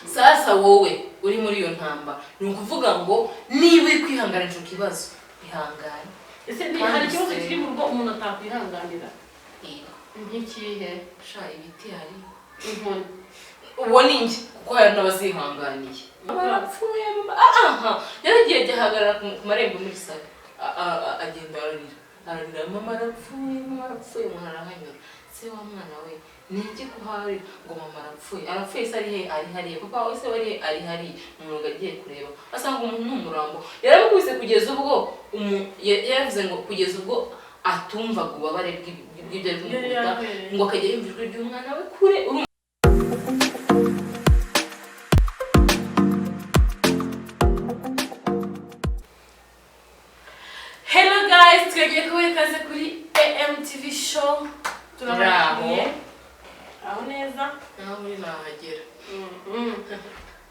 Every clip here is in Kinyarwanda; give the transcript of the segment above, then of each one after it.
Sasa wowe uri muri iyo ntambara, ni ukuvuga ngo niba uri kwihangana icyo kibazo, ihangane. Ese hari ikibazo kiri mu rugo umuntu atakwihanganira? Yego. Nk'ikihe? Sha, ibiti hari Inkoni. Uwo ni njye, kuko hari n'abazihanganiye. Barapfuye mama. Aha yaragiye ajya ahagarara ku marembo muri salo, agenda ararira, ararira: "Mama arapfuye, mama arapfuye." Umuntu arahanyura: "Se wa mwana we, ni iki kuharira?" Ngo: "Mama arapfuye." "Arapfuye se ari he?" "Ari hariya." "Papa wawe se wari he?" "Ari hariya." Umuntu agiye kureba asanga umuntu ni umurambo. Yaramukubise kugeza ubwo yaravuze ngo kugeza ubwo atumvaga ububabare bw'ibyo ari kumukubita, ngo akajya yumva ijwi ry'umwana we kure. Urumva? Hello guys, twagiye kubaha ikaze kuri AMTV Show. Turabashimiye aho neza. Naho muri nahagera.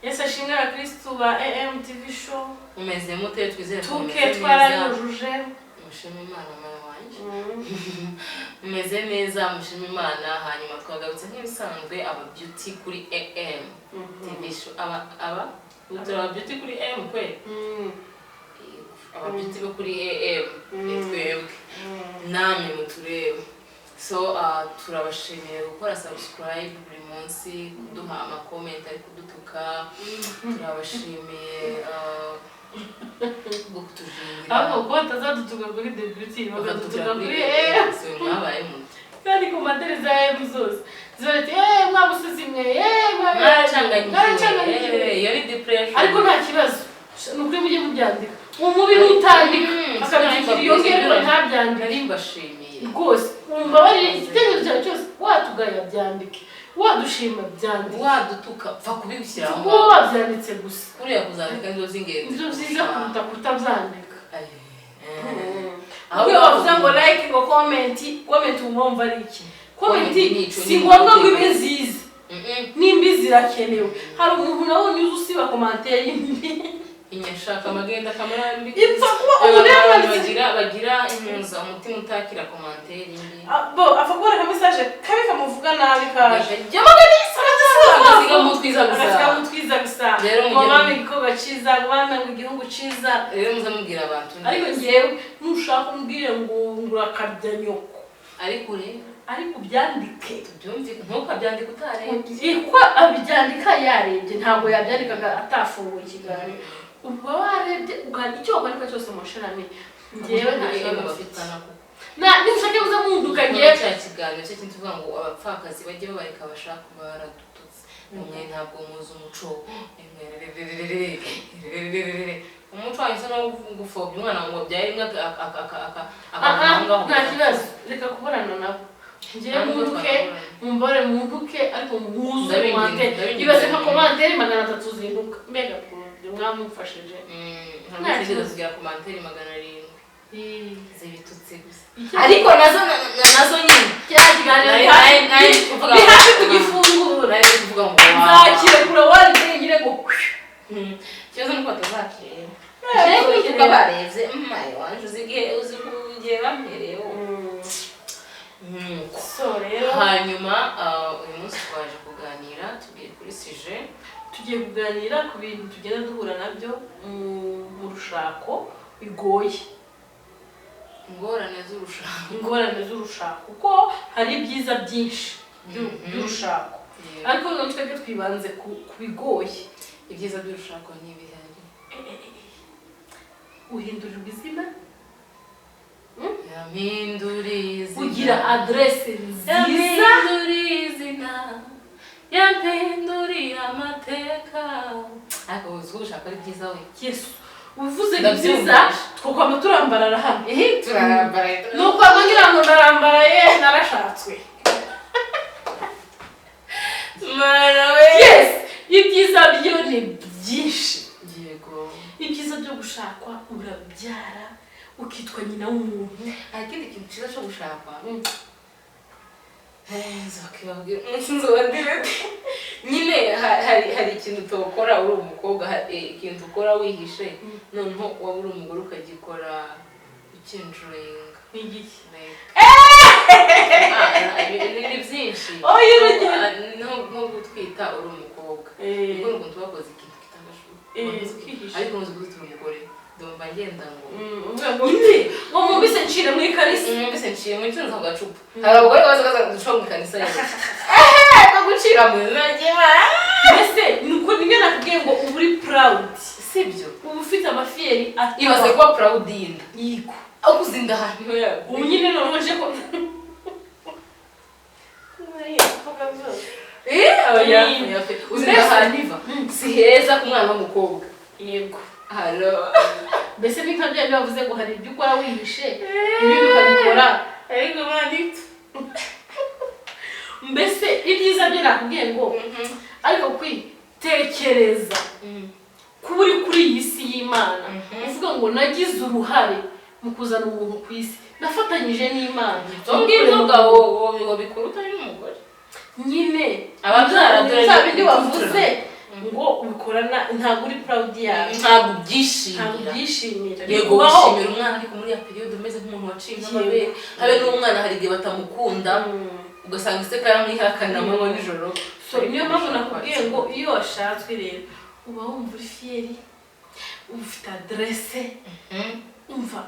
Yesu ashimwe, abakirisitu ba AMTV Show. Mumeze mute? Twizere ko Tuke mumeze neza. Twarayujuje. Mushime Imana, mwana wanjye. Mumeze neza, mushime Imana. Hanyuma twagarutse nk'ibisanzwe, aba beauty kuri AM TV Show. Aba ubu turi aba beauty kuri M kwe. Aba beauty bo kuri AM ni twebwe, namwe muturebe. So turabashimiye gukora subscribe buri munsi, kuduha ama comment ari kudutuka. Turabashimiye kutujingira. Ahubwo kuba batazadutuka kuri The Beauty, bakadutuka kuri AM. AM. Mwabaye muto. Kandi ku maderi za AM zose ziba ati: "Eee, mwabusizi mwe, eee." Mwaracanganyikiwe. Mwaracanganyikiwe. Iyo ni depression. Ariko nta kibazo, ni ukuri mujye mubyandika. Umubi n'utandika akabigira iyo ngiyo ntabyandike. Nari mbashimiye. Rwose umbabarire, igitekerezo cyawe cyose watugaya byandike, wadushima byandike, wadutuka, pfa kubishyira aho kuba ngaho. Wabyanditse gusa. Kuriya kuzandika nizo z'ingenzi. Nibyo byiza kuruta kutabyandika. Ay, Ahubwo iyo bavuze ngo like, ngo comment, comment wumva ari iki? Comment Comment ni ico, si ni ngombwa ngo ibe igitekerezo. nziza, nimbi zirakenewe. Hari umuntu nabonye uzi usiba commentaire mbi. Inyashaka amagenda kamurambi. Ipfa kuba umuntu Abantu yamwanditse. bagira impuza umutima utakira commentaire mbi. Ah, bo apfa kubona ka message kabi kamuvuga nabi kaje. Agasiga mutwiza gusa. Agasiga mutwiza gusa. Rero ngo mugire- bame igikorwa ciza, ngo bame ngo igihugu ciza. Rero muze mubwira abantu Ariko neza. ngewe nushaka umbwire ngo ngurakabya nyoko, ariko rero ariko ubyandike. Tubyumvike, ntukabyandike utarebye. Ko abyandika yarebye, ntabwo yabyandikaga atafunguye ikiganiro. Uba warebye ukandika icyo wakwandika cyose mu shirame, ngewe nta kibazo mfite. Na nimushake muze munduka ngewe. Cya kiganiro cyo kintu tuvuga ngo abapfakazi bajye babareka bashaka, baradututse: "Mwe ntabwo muzi umuco, umuco wanyu usa no gupfobya umwana ngo wabyaye rimwe Aha, aho ngaho." Nta kibazo, reka kuburana nabo. Ngewe Ntabwo munduke, twanaburana. mumbore munduke, ariko muhuze Ndabinginze, commentaire. ndabinginze. Ibaze nka commentaire 300 zinduka, mbega ukuntu mwamufashije. Ntabwo twigeze tugira commentaire 700 z'ibitutsi gusa, ariko nazo nazo nyine Kiriya kiganiro nari kuvuga Ni hafi ngo- kugifungura. Nari kuvuga ngo wow. Nzakirekura wanditse ngire ngo Ikibazo nuko batazakireba. Jewe kuko barebye maye wanje, uzi igihe, uzi ku gihe bampereyeho. Nuko. So rero Hanyuma uyu munsi twaje kuganira, tugiye kuri sujet. Tugiye kuganira ku bintu tugenda duhura nabyo mu rushako bigoye. Ingorane z'urushako. Ingorane z'urushako, kuko hari ibyiza byinshi by'urushako, ariko noneho twebwe twibanze ku bigoye. Ibyiza by'urushako ni ibihari? Uhindurirwa izina. Yampinduriye izina. Ugira aderese nziza. Yampinduriye izina, yampinduriye amateka. Ariko uzi ko gushaka ari byiza we? Yesu, uvuze ni Ndabyumva. byiza, twakwama turambarara hano. Turarambaraye. Nuko ngira ngo ndarambaraye, narashatswe. Mana we! Yes, ibyiza byo ni byinshi. Yego. Ibyiza byo gushakwa, urabyara ukitwa nyina w'umuntu. Hari ikindi kintu cyiza cyo gushakwa. Nzakibabwira umunsi nzoba ndi ready. Nyine hari ikintu utokora uri umukobwa, ikintu ukora wihishe, noneho waba uri umugore ukagikora ukenjoyinga. Ni igiki? Like, ni byinshi. Oya, urugero. Nko gutwita uri umukobwa. abakobwa, Eh. ubwo ni ukuntu tubakoze ikintu kitangashoboka. Ukihisha. Ariko muzi guzitura umugore, ndumva ngenda ngo Uvuga ngo ngo mwumvise ncira mu ikarisa. Mbese nciye mu cyunza ku gacupa. Hari abagore baza baza guca mu ikanisa rero, ehe, ko gucira mu izina ry'Imana. Mbese ni uko nimwe nakubwiye ngo uba uri proud. Sibyo? Uba ufite amafierté. Ibaze kuba proud y'inda. Yego. Aho kuzinda ahantu yawe. Ubu nyine noneho nje ko Oya, oya pe, uzinda ahantu iva si heza ku mwana w'umukobwa. Yego. Halo. Mbese ni nka bya bindi bavuze ngo hari ibyo ukora wihishe, ibindi ukabikora. Ariko banditse. Mbese ibyiza byo nakubwiye ngo, ariko kwitekereza kuba uri kuri iyi si y'Imana, uvuga ngo nagize uruhare mu kuzana umuntu ku isi, nafatanyije n'Imana. Ibyo ngibyo ubwawo wabikora utari n'umugore. Nyine Ababyara dore bya bindi wavuze ngo ubikorana, ntabwo uri proud yawe. Ntabwo Ntabwo ubyishimira. Ubyishimira. Yego. Bikubaho. Wishimira umwana, ariko muri ya période umeze nk'umuntu waciye nk'amabere, habe n'umwana hari igihe batamukunda, ugasanga iseka yaramwihakana amanywa nijoro. So niyo mpamvu nakubwiye ngo iyo washatswe rero uba wumva uri fier, uba ufite aderese, umva.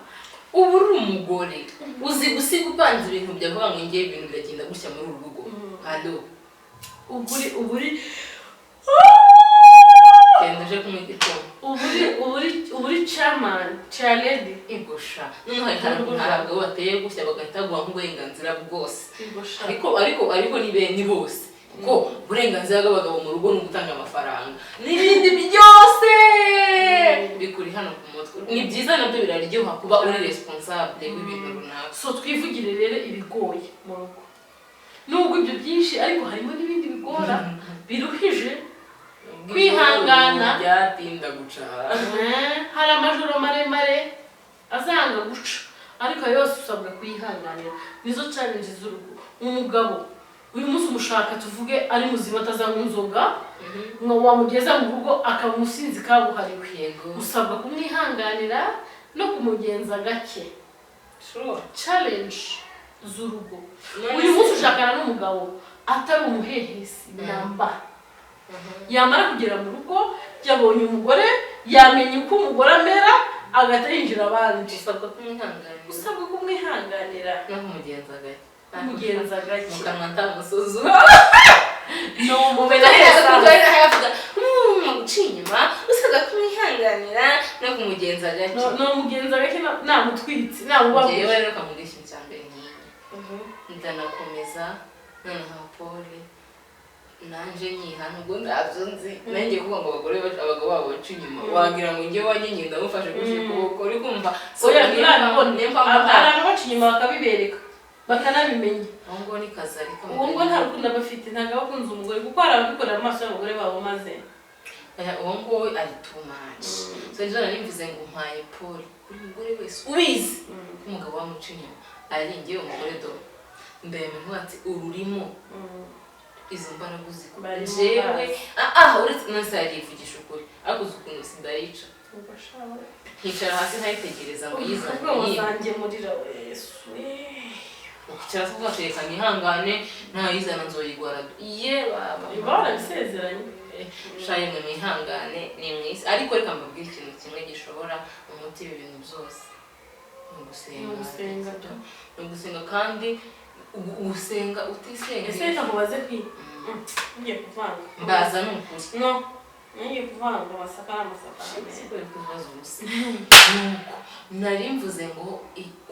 Uba uri umugore uzi gusiga upanze ibintu byavuga ngo ngewe ibintu biragenda gutya muri uru rugo, halo. Uba uri Genda uje kunywa igikoma. Uba uri chairman, chairlady. Igosha, noneho hari abagabo bateye gutya bagahita baguha nk'uburenganzira bwose. Ariko ni bene bose, kuko uburenganzira bw'abagabo mu rugo ni ugutanga amafaranga, n'ibindi byose bikuri hano ku mutwe. Ni byiza nabyo biraryoha kuba uri responsable w'ibintu runaka. So twivugire rero ibigoye mu rugo. Nubwo ibyo byinshi, ariko harimo n'ibindi bigora, biruhije kwihangana. Byatinda guca. Hari amajoro maremare azanga guca, ariko ayo yose usabwa kuyihanganira. Nizo challenge z'urugo. Umugabo uyu munsi umushaka, tuvuge ari muzima, atazanywa inzoga, ngo wamugeza mu rugo akaba umusinzi kabuhariwe. Usabwa kumwihanganira no kumugenza gake. Challenge z'urugo: uyu munsi ushakana n'umugabo atari umuhehesi namba, yamara kugera mu rugo yabonye umugore, yamenya uko umugore amera, agahita yinjira abandi. Usabwa kumwihanganira. Usabwa kumwihanganira. No kumugenza gake. Kumugenza gake. Mu kanwa ntamusuzuma. Ni umumena. Yavuga guca inyuma, usabwa kumwihanganira no kumugenza gake. Ni umugenza gake, namutwitse Njyewe namubabuje. Rero kamubwira ikintu cya mbere ntinya, ndanakomeza noneho pole nanje nyiha, nubwo ntabyo nzi nanjye kuvuga ngo abagore abagabo babo baca inyuma, wagira ngo njye wanyenye ndamufashe gutya ukuboko, uri kumva? So, Oya, niyo nturabibona. niyo mpamvu Hari ababaca inyuma bakabibereka, bakanabimenya. Uwo nguwo ni kazarika. Uwo ngo nta rukundo aba afite, ntabwo aba akunze umugore, kuko hari ababikorera amaso y'abagore babo maze Oya, uwo nguwo ari too much. So ejo nari mvuze ngo mpaye pole kuri mugore wese ubizi ko umugabo wamuca inyuma. Ari njyewe umugore do ndayamenya nkuba ati ururimo izo mbaraga uziko Barimo jewe bazi. Uretse nonse yarivugisha ukuri, ariko uzi ukuntu sida yica, nkicara hasi nkayitegereza ngo yizane. Ubwo Yiwe. Zangemurira Yesu. Ukicara se ugatereka nihangane, ntayizana nzoyigwara ye baba. Iba warabisezeranye. Shaye, mwe mwihangane, ni mwisi. Ariko reka mbabwire ikintu kimwe gishobora umuti w'ibintu byose, ni ugusenga. Ni ugusenga. Ni ugusenga, kandi gusenga utisenga. Ese reka nkubaze kwi ngiye kuvanga. Mbaza, ni ukuri. No, ngiye kuvanga amasaka n'amasaka. Siko uri kubaza ubusa. Nuko nari mvuze ngo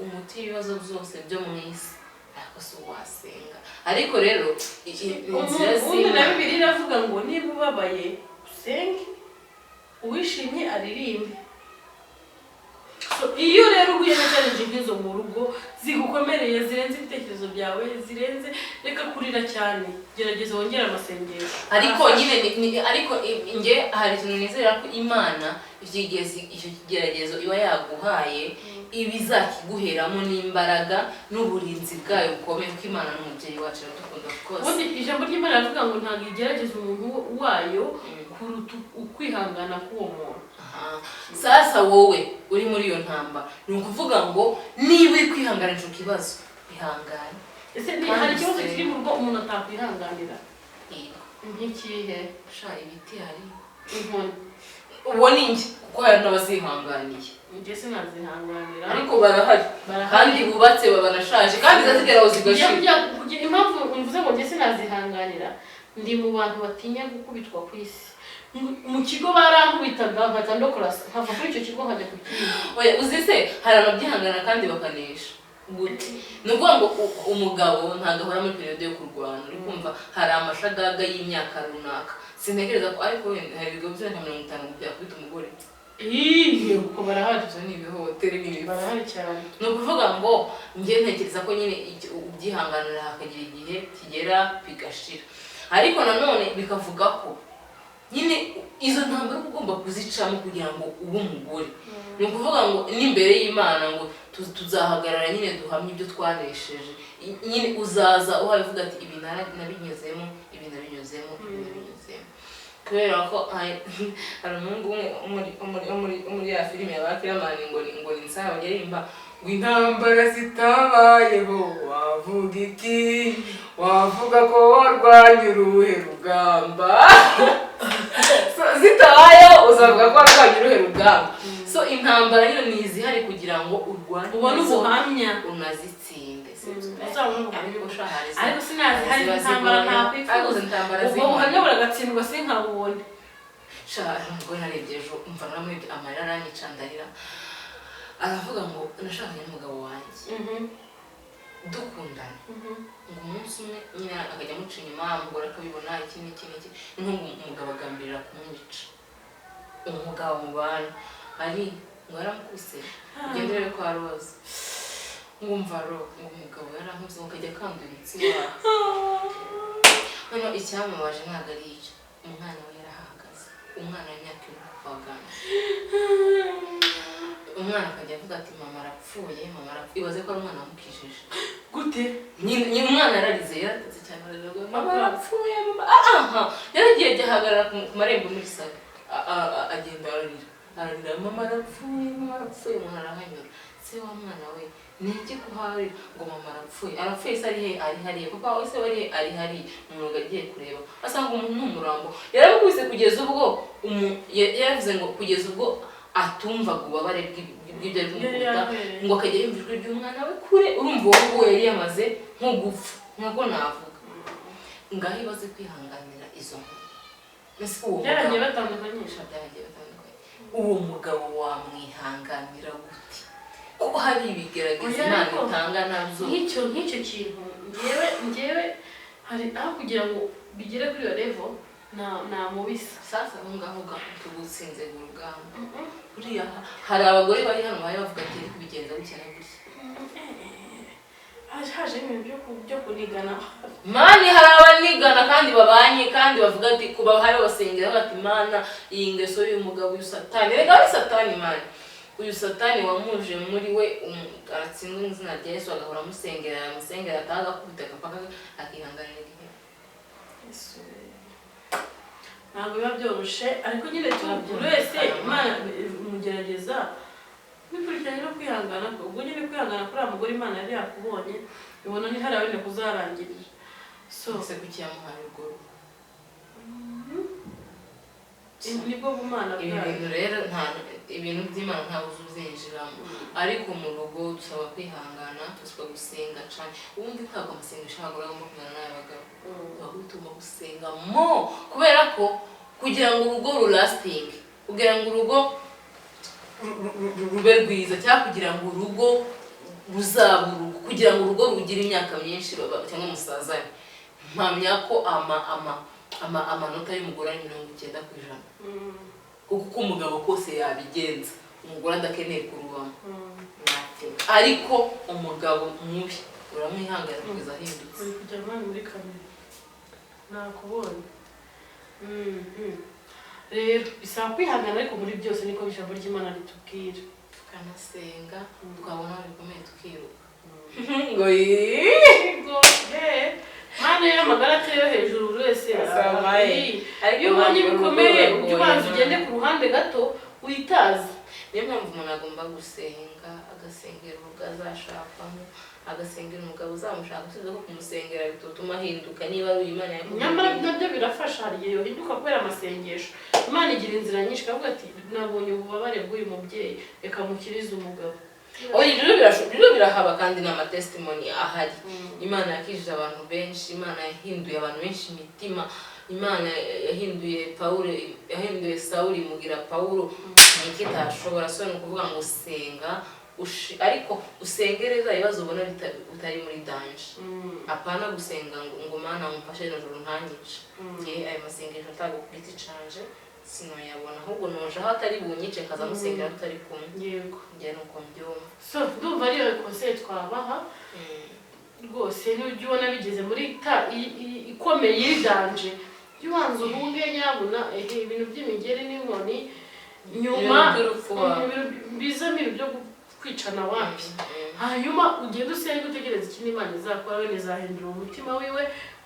umuti w'ibibazo byose byo mu isi, ariko si uwasenga, ariko rero inzira Ubundi na z'Imana. Bibiliya iravuga ngo niba ubabaye usenge, uwishimye aririmbe. So, iyo rero uhuye na challenge nk'izo mu rugo zigukomereye, zirenze ibitekerezo byawe, zirenze, reka kurira cyane, gerageza wongere amasengesho. Ariko nyine ariko nge hari ikintu nizera, ko Imana icyo kigeragezo iba yaguhaye iba izakiguheramo n'imbaraga n'uburinzi bwayo bukomeye, kuko Imana ni umubyeyi wacu, iradukunda rwose. Ubundi ijambo ry'Imana rivuga ngo ntabwo igerageza umuntu wayo kuruta ukwihangana k'uwo muntu. Aha. Sasa wowe uri muri iyo ntamba, ni ukuvuga ngo niba uri kwihangana icyo kibazo, ihangane. Ese Kandi hari ikibazo usenge. kiri mu rugo umuntu atakwihanganira? Yego. Nk'ikihe? Sha, ibiti hari Inkoni. Uwo ni njye, kuko hari n'abazihanganiye. Njye sinazihanganira. Ariko barahari. Barahari. Kandi bubatse, babanashaje, kandi zazigeraho zigashira. Impamvu mvuze ngo njye sinazihanganira, ndi mu bantu batinya gukubitwa ku isi. Mu kigo barankubitaga nkajya ndokorasa, nkava kuri icyo kigo nkajya ku kindi. Oya, uzi se hari ababyihangana kandi bakanesha gute? Ni ukuvuga ngo umugabo ntabwo ahora muri période yo kurwana, uri kumva? Hari amashagaga y'imyaka runaka, sintekereza ko, ariko wenda hari ibigo by'imyaka 50 byakubita umugore. Ii, kuko barahari. Ibyo ni ibihohotere, ni ibifu. Barahari cyane. Ni ukuvuga ngo njye ntekereza ko nyine ubyihanganira hakagira igihe kigera bigashira, ariko nanone bikavuga ko nyine izo ntambara uba ugomba kuzicamo kugira ngo ube umugore. Ni ukuvuga ngo n'imbere y'Imana ngo tuzahagarara nyine duhamye ibyo twanesheje. Nyine uzaza uhaye uvuga ati: "Ibi nabinyuzemo, ibi nabinyuzemo, ibi nabinyuzemo." Kubera ko hari umuhungu umwe wo muri ya filime ya ba Kiramani, ngo ni Nsaba, aririmba ngo: "Intambara zitabayeho wavuga iki? Wavuga ko warwanye uruhe rugamba?" So, zitabayeho uzavuga ko warwanye uruhe rugamba? So intambara nyine ni izihari kugira ngo urwane Ubone nazo, ubuhamya. unazitsinde, sibyo? Uzabone ubuhamya. Ariko sha, hari Ariko sinazi, hari ziba intambara zigoye. ntakwifuza. Ariko izo ntambara Ubwo z'inkoni. buhamya buragatsindwa, sinkabubone. Sha, hari umugore narebye ejo, umva naramwibye, amarira aranyica, ndarira. Aravuga ngo: "Nashakanye n'umugabo wanjye, dukundana, ngo umunsi umwe nyine akajya amuca inyuma, umugore akabibona, iki n'iki n'iki." Noneho ngo umugabo agambirira kumwica. Umugabo mubana ari ngo yaramukubise, ugende urebe kwa Rose. Ngumva ro ngo umugabo yarankubise, ngo akajya akandura imitsi wawe. Noneho icyamubaje ntabwo ari icyo, umwana we yarahagaze, umwana w'imyaka 4 kuva. Umwana akajya avuga ati: "Mama arapfuye, mama arapfuye." Ibaze ko ari umwana wamukijije. Gute? Nyine umwana yararize, yaratetse cyane, ararira ngo: "Mama arapfuye, mama." Aha yaragiye ahagarara ku marembo muri salo, agenda ararira, ararira: "Mama arapfuye, mama arapfuye." Umuntu arahanyura: "Se wa mwana we, ni iki kuharira?" Ngo: "Mama arapfuye." "Arapfuye se ari he?" "Ari hariya." "Papa wawe se wari he?" "Ari hariya." Umuntu agiye kureba asanga umuntu ni umurambo. Yaramukubise kugeza ubwo yaravuze ngo kugeza ubwo atumvaga ububabare bw'ibyo ari kumukubita, ngo akajya yumva ijwi ry'umwana we kure. Urumva uwo nguwo yari yamaze nko gupfa, ntabwo navuga ngaho. Ibaze kwihanganira izo nkuru. Ese uwo Byarangiye mugabo batandukanye? Byarangiye batandukanye. Uwo mugabo wamwihanganira gute, ko hari ibigeragezo Oya, Imana ariko itanga nabyo? Nk'icyo kintu, njyewe hari aho kugira ngo bigere kuri iyo level namubisa. Sasa aho ngaho tugutsinze mu rugamba. Buriya hari abagore bari hano bari bavuga ati: "Ariko kubigenza gutya na gutya." Haje ibintu byo kunigana. Man, hari abanigana kandi babanye, kandi bavuga ati kuba hari basengera bati: "Mana, iyi ngeso y'uyu mugabo, uyu satani, reka ari satani, man, uyu satani wamuje muri we, aratsindwe mu izina rya Yesu." Agahora amusengera, yamusengera ataha agakubita agapaka, akihanganira igihe. Ntabwo biba byoroshe, ariko nyine buri wese Imana imugerageza bikurikiranye no kwihangana kwe. Ubwo nyine kwihangana kuri uriya mugore, Imana yari yakubonye, ibona ni hariya wenda kuzarangirira. So Ese kuki yamuhaye urwo rugo? Nibwo bumana Ibi bwayo. bintu rero, nta ibintu by'Imana ntabwo uzi uzinjiramo, ariko mu rugo dusaba kwihangana, dusaba gusenga cyane. Ubundi ntabwo amasengesho y'abagore agomba kumera n'ay'abagabo. Abagore tugomba gusenga mo, kubera ko kugira ngo urugo rulastinge, kugira ngo urugo rube rwiza, cyangwa kugira ngo urugo ruzaba urugo, kugira ngo urugo rugire imyaka myinshi cyangwa musazane, mpamya ko amanota y'umugore ari 90%, kuko uko umugabo kose yabigenza, umugore adakeneye kurubamo. Ariko umugabo mubi uramwihanganira kugeza ahindutse. Uri kujya mwana muri kamera, nakubonye. Rero bisaba kwihangana, ariko muri byose niko ijambo ry'Imana ritubwira. Tukanasenga, twabona bikomeye tukiruka ngo yii. Ngo he mana y'amagara ateye hejuru, buri wese Asamaye. Iyo ubonye bikomeye, ujye ubanza ugende ku ruhande gato witaze. Niyo mpamvu umuntu agomba gusenga, agasengera urugo azashakamo, agasengera umugabo uzamushaka. Usibye ko kumusengera bituma ahinduka, niba ari uyu Imana yakubwiye. Nyamara nabyo birafasha. Hari igihe yohinduka kubera amasengesho. Imana igira inzira nyinshi, ikavuga ati: "Nabonye ububabare bw'uyu mubyeyi, reka mukirize umugabo." Oya, rero birahaba, kandi ni amatestimony ahari. Imana yakijije abantu benshi, Imana yahinduye abantu benshi imitima, Imana yahinduye Pawulo, yahinduye Sawuli imugira Pawulo. Ni iki itashobora? So ni ukuvuga ngo senga, ariko usengere za bibazo ubona utari muri danger. Apana gusenga ngo "Mana mumfashe nijoro ntanyice." Nge ayo masengesho ntabwo ku giti canje sinoyabona, ahubwo noje aho atari bunyice nkaza musengera tutari kumwe. Njye nuko mbyumva. So ndumva ariyo conseil twabaha rwose. Nujya ubona bigeze muri ta ikomeye, iri danger, jya ubanza uhunge nyabuna. Ehe, ibintu by'imigeri n'inkoni nyuma. Ibintu by'urupfu wawe. Ibintu bizamo ibintu byo kwicana, wapi. Hanyuma ugende usenge, utegereze ikindi Imana izakora. Wenda izahindura umutima wiwe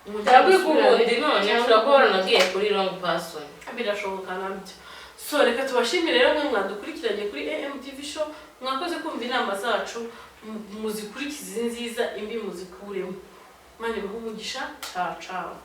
mwongere Cyangwa musubirane, ukubundi none cyangwa ushobora kuba waranagiye kuri wrong person. Birashoboka nabyo. So reka tubashimire rero mwe mwadukurikiranye kuri AMTV Show. Mwakoze kumva inama zacu, muzikurikize nziza, imbi muzikuremo. Imana ibahe umugisha. Ciao ciao.